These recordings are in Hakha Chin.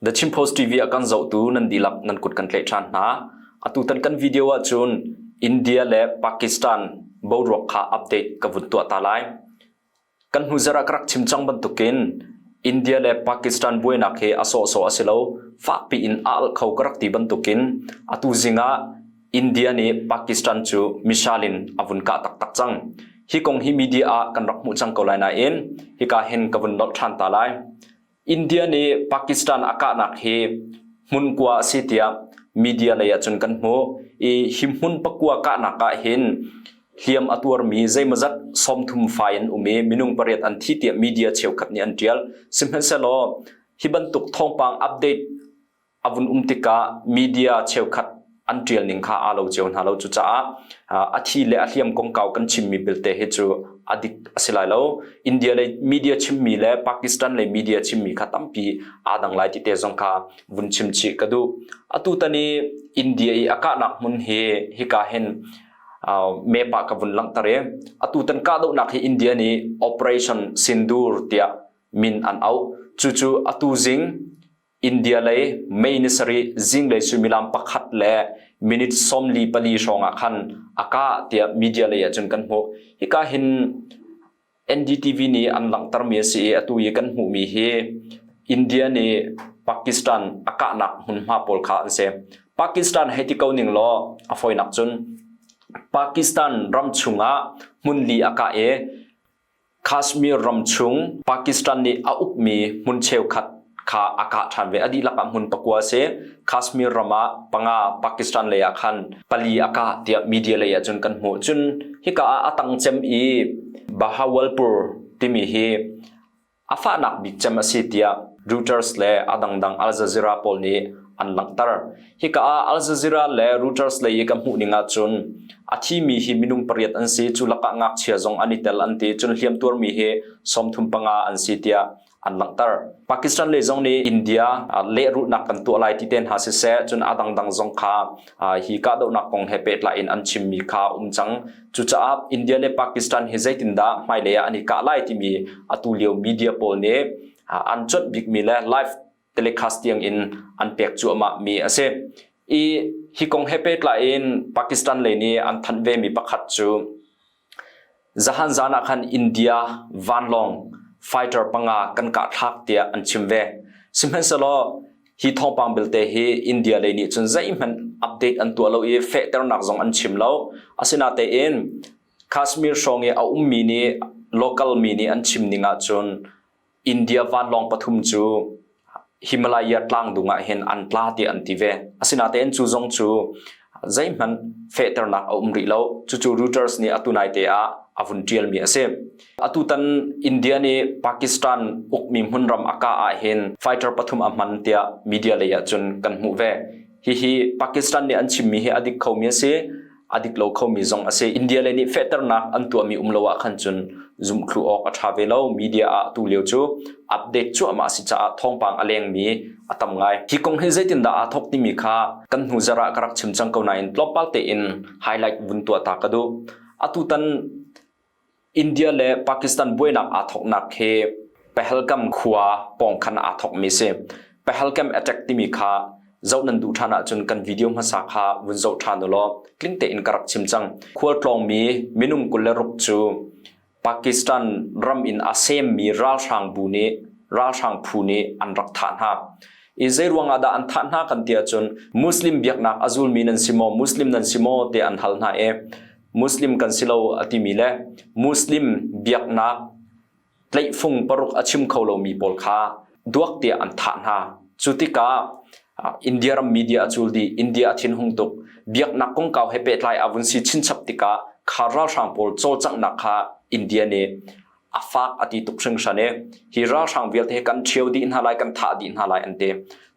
The Chin Post TV a kan zohtu nan dihlak nan kut kan tlaih ṭhan hna. Atutan kan video ahcun India le Pakistan boruak kha update ka vun tuah ta lai. Kan hnu zarh ah ka rak chim cang bantukin India le Pakistan buainak hi a sawhsawh a si lo, fakpi in a alh kho ka rak ti bantukin atu zing ah India nih Pakistan cu missile in a vun kah taktak cang. Hi kong hi media ah kan rak hmuh cang ko lai nain hika hin ka vun nolh ṭhan ta lai. India nih Pakistan a kahnak hi hmun kua a si tiah media lei ahcun kan hmuh i hi hmun pakua kahnak ah hin hliam a tuarmi zeimawzat 30 fai an um i minung pariat an thi tiah media cheukhat nih an ṭial. Sihmanhsehlaw hi bantuk thawngpang update a vun um tikah media cheukhat an ṭial ning kha aa lo cio hna lo. Cucaah a thi le a hliam kongkau kan chimmi belte hi cu a dik a si lai lo. India lei media chimmi le Pakistan lei media chimmi kha tampi aa dang lai ti te zong kha vun chim chih ka duh. Atu tan i India i a kahnak hmun hi hika hin map ah ka vun langhter i atu tan kahdohnak hi India nih Operation Sindoor tiah min an auh. Cucu atu zing India lei May ni sarih zinglei suimilam pakhat le minute 44 hrawng ah khan a kah tiah media lei ah cun kan hmuh. Hika hin NDTV nih an langhtermi a si i atu i kan hmuhmi hi India nih Pakistan a kahnak hmunhma pawl kha an si. Pakistan hei ti ko ning law a fawinak cun Pakistan ram chungah hmunli a kah i Kashmir ram chung Pakistan nih a ukmi hmun cheukhat kha a kah ṭhan ve. A dihlak ah hmun pakua a si. Kashmir ram ah panga, Pakistan lei ah khan pali a kah tiah media lei ah cun kan hmuh. Cun hika ah a tang cem i Bahawalpur timi hi a fahnak bik cem a si tiah Reuters le a dangdang Al Jazeera pawl nih an langhter. Hika ah Al Jazeera le Reuters lei i ka hmuh ning ahcun a thimi hi minung pariat an si. Cu lakah ngakchia zong an i tel an ti. Cun hliamtuarmi hi 35 an si tiah an langhter. Pakistan lei zong nih India lehrulhnak kan tuah lai ti te hna siseh, cun a dangdang zong kha hi kahdohnak kong he pehtlai in an chimmi kha um cang. Cucaah India le Pakistan hi zeitindah hmailei ah an i kah lai timi atu lio media pawl nih an cuanh bikmi le live telecast tiang in an pek cuahmah mi a si. I hi kong he pehtlai in Pakistan lei nih an thanh ve mi pakhat cu zahan zan ah khan India vanlawng fighter panga kan kah thlak tiah an chim ve. Sihmanhsehlaw hi thawngpang belte hi India lei nih cun zeihmanh update an tuah lo i fehternak zong an chim lo. Asinatein Kashmir hrawng i a ummi nih local mi nih an chim ning ahcun India vanlawng pathum cu Himalaya tlangdung ah hin an tla tiah an ti ve. Asinatein cu zong cu zeihmanh fehternak a um rih lo. Cucu Reuters nih atu naite ah a vun ṭialmi a si. Atutan India nih Pakistan ukmi hmunram a kah ahhin fighter pathum a hman tiah media lei ah cun kan hmuh ve. Hihi Pakistan nih an chimmi hi a dik khomi a si. A dik lo khomi zong a si. India lei nih fehternak an tuahmi um lo ah khan cun zumhthlu awk a ṭha ve lo. Media ah tu lio cu update cuahmah a si caah thawngpang a lengmi a tam ngai. Hi kong hi zeitindah aa thawk timi kha kan hnu zarh ah ka rak chim cang ko nain tlawmpal tein highlight vun tuah ta ka duh. Atutan India le Pakistan buainak aa thawknak hi Pahalgam khua pawng khan aa thawkmi si. Pahalgam attack timi kha zoh nan duh ṭhan ahcun kan video hmasa kha vun zoh ṭhan u law tling tein ka rak chim cang. Khualtlawngmi minung 26 cu Pakistan ram in a semmi ralhrang bu nih ralhrang phu nih an rak thah hna. I zei ruangah dah an thah hna kan ti ahcun Muslim biaknak a zulmi nan si maw, Muslim nan si maw tiah an hal hna i Muslim kan si lo a timi le Muslim biaknak tlaihfung paruk a chim kho lomi pawl kha duak tiah an thah hna. Cu tikah India ram media a cul dih, India a thinhung tuk. Biaknak kongkau he pehtlai a vun si chinchap tikah kha ralhrang pawl cawlcanghnak kha India nih a fak a ti tuk hringhran i hi ralhrang vialte hi kan ṭhio dih hna lai, kan thah dih hna lai an ti.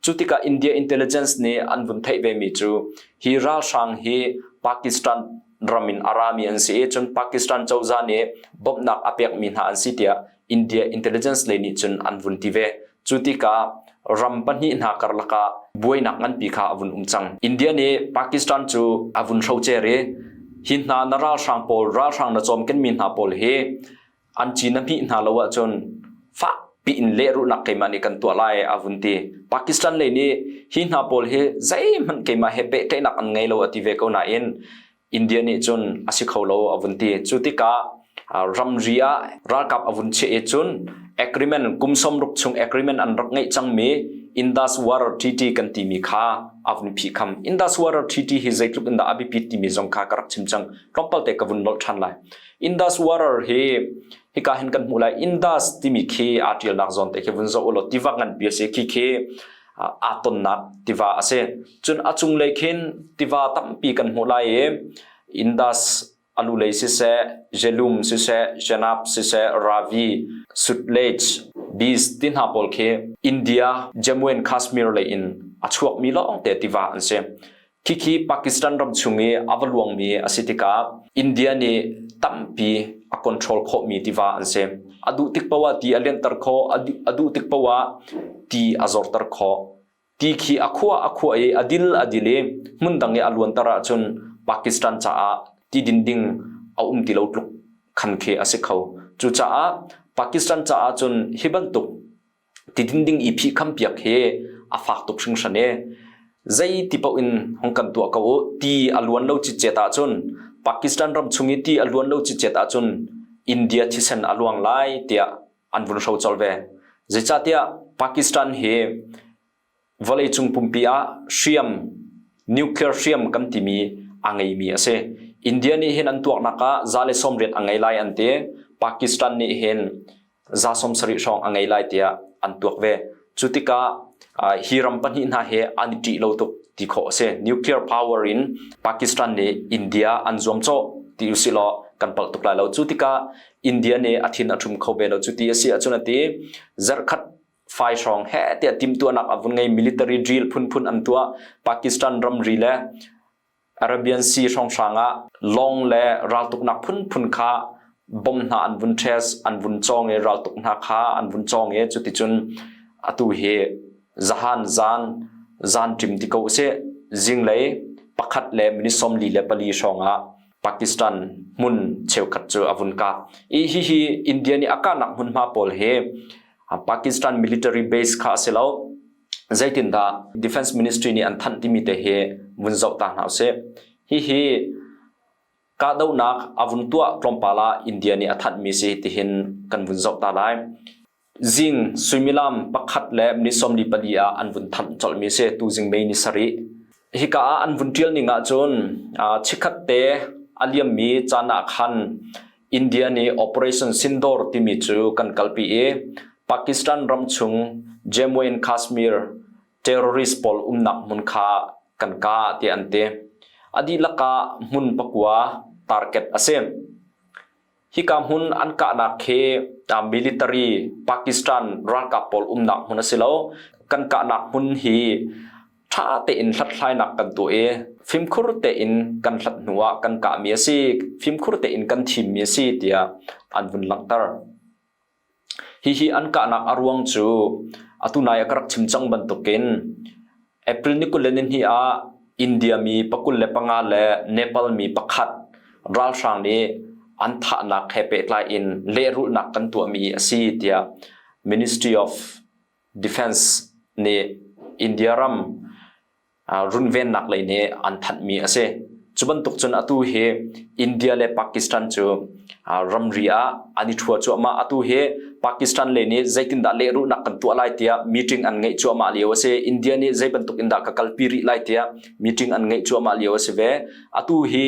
Cu tikah India intelligence nih an vun theih vemi cu hi ralhrang hi Pakistan ram in a rami an si i cun Pakistan cozah nih bawmhnak a pekmi hna an si tiah India intelligence lei nih cun an vun ti ve. Cu tikah ram pahnih hna karlak ah buainak nganpi kha a vun um cang. India nih Pakistan cu a vun hrocer i hi hna na ralhrang pawl ralhrang na cawmkenmi hna pawl hi an ci na hmih hna lo ahcun fakpi piin lehrulhnak keimah nih kan tuah lai a vun ti. Pakistan lei nih hi hna pawl hi zeihmanh keimah he pehtlaihnak an ngei lo a ti ve ko nain India nih cun a si kho lo a vun ti. Cu tikah ramri ah ralkap a vun chiah i cun agreement kum 60 chung agreement an rak ngeih cangmi Indus Water Treaty kan timi kha a vun phihkham. Indus Water Treaty hi zeitluk in dah a biapit timi zong kha ka rak chim cang. Tlawmpal te ka vun nolh ṭhan lai. Indus Water hi hika hin kan hmuh lai. Indus timi khi aa ṭialnak zawn te khi vun zoh ulaw tiva nganpi a si. Khi khi aa tonnak tiva a si. Cun a cunglei khin tiva tampi kan hmuh lai i Indus a lulei siseh, Jelum siseh, Chenab siseh, Ravi, Sutlej, Beas ti hna pawl khi India, Jammu and Kashmir lei in a chuakmi lawngte tiva an si. Khikhi Pakistan ram chung i a va luangmi a si tikah India nih tampi a control khawhmi tiva an si. A duh tik paoh ah ti a lianhter khawh, a duh tik paoh ah ti a zorter khawh. Ti khi a khuah a khuah i a dil a dil i hmundang i a luanter ahcun Pakistan caah ti din ding a um ti lo tluk khan khi a si kho. Cucaah Pakistan caah cun hi bantuk ti din ding i phihkham piak hi a fak tuk hringhran i zei ti paoh in hong kan tuah ko u ti a luan lo citcet ahcun Pakistan ram chung i ti a luan lo citcet ahcun India thisen a luang lai tiah an vun hro colh ve. Zeicahtiah Pakistan hi vawleicung pumpi ah hriam nuclear hriam kan timi a ngeimi a si. India nih hin an tuaknak ah 190 a ngei lai an ti. Pakistan nih hin 70 hrawng a ngei lai tiah an tuak ve. Cu tikah hi ram pahnih hna hi an i ṭih lo tuk ti khawh a si. Nuclear power in Pakistan nih India an zuamcawh ti usih law kan palh tuk lai lo. Cu tikah India nih a thin a ṭhum kho ve lo. Cu ti a si ahcun a ti zarhkhat fai hrawng he tiah timhtuahnak a vun ngei military drill phunphun an tuah. Pakistan ramri le Arabian Sea hrawnghrang ah lawng le raltuknak phunphun kha bom hna an vun test an vun cawng i raltuk hna kha an vun cawng i cuticun atu hi zahan zan zan ṭim ti ko usih zinglei pakhat le minute 44 hrawng ah Pakistan hmun cheukhat cu a vun kah. I hihi India nih a kahnak hmunhma pawl hi Pakistan military base kha a si lo. Zeitindah Defense Ministry nih an thanh timi te hi vun zoh ta hna usih. Hihi kahdohnak a vun tuah tlawmpal ah India nih a thanhmi si tihin kan vun zoh ta lai. Zing suimilam pakhat le minute 44 ah an vun thanh colhmi si tuzing May ni sarih. Hika ah an vun ṭial ning ahcun chikkhat te a liammi caan ah khan India nih Operation Sindoor timi cu kan kalpi i Pakistan ram chung Jammu and Kashmir terrorist pawl umnak hmun kha kan kah tiah an ti. A dihlak ah hmun pakua target a si. Hika hmun an kahnak khi military Pakistan ralkap pawl umnak hmun a si lo. Kan kahnak hmun hi ṭha tein hlathlainak kan tuah i fimkhur tein kan hlat hnu ah kan kahmi a si, fimkhur tein kan thimmi a si tiah an vun langhter. Hihi an kahnak a ruang cu atu nai ah ka rak chim cang bantukin April ni 22 ah India mi 25 le Nepal mi pakhat ralhrang nih an thahnak he pehtlai in lehrulhnak kan tuahmi a si tiah Ministry of Defense nih India ram runvennak lei nih an thanhmi a si. Cu bantuk cun atu hi India le Pakistan cu ramri ah an i ṭhua cuahmah. Atu hi Pakistan lei nih zeitindah lehrulhnak kan tuah lai tiah meeting an ngeih cuahmah lio a si. India nih zei bantuk in dah ka kalpi rih lai tiah meeting an ngeih cuahmah lio a si ve. Atu hi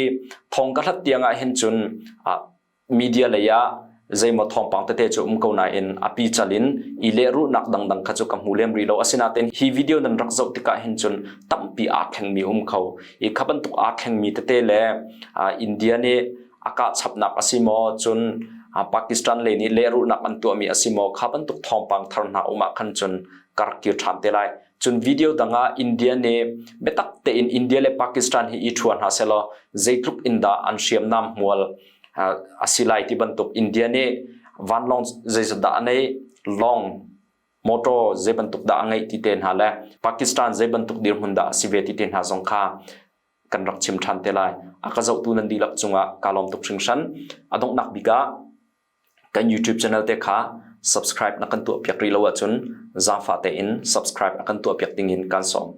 thong ka hlat tiang ah hin cun media lei ah zeimaw thawngpang tete cu um ko nain a pical in i lehrulhnak dangdang kha cu ka hmu lem rih lo. Asinain hi video nan rak zoh tikah hin cun tampi aa thlengmi um kho. I kha bantuk aa thlengmi tete le India nih a kah chapnak a si maw cun Pakistan lei nih lehrulhnak an tuahmi a si maw kha bantuk thawngpang thar hna um ah khan cun ka rak kir ṭhan te lai. Cun video dang ah India nih biatak tein India le Pakistan hi i ṭhua hna sehlaw zeitluk in dah an hriamnam hmual a si lai ti bantuk India nih vanlawng zeizat dah a neih lawng motor zei bantuk dah a ngeih ti te hna le Pakistan zei bantuk dirhmun dah a si ve ti te hna zong kha kan rak chim ṭhan te lai. A ka zohtu nan dihlak cungah kaa lawm tuk hringhran. A donghnak bik ah kan YouTube channel te kha Subscribe na kan tuah piak rih lo ahcun zaangfah tein subscribe a kan tuah piak ding in kan sawm.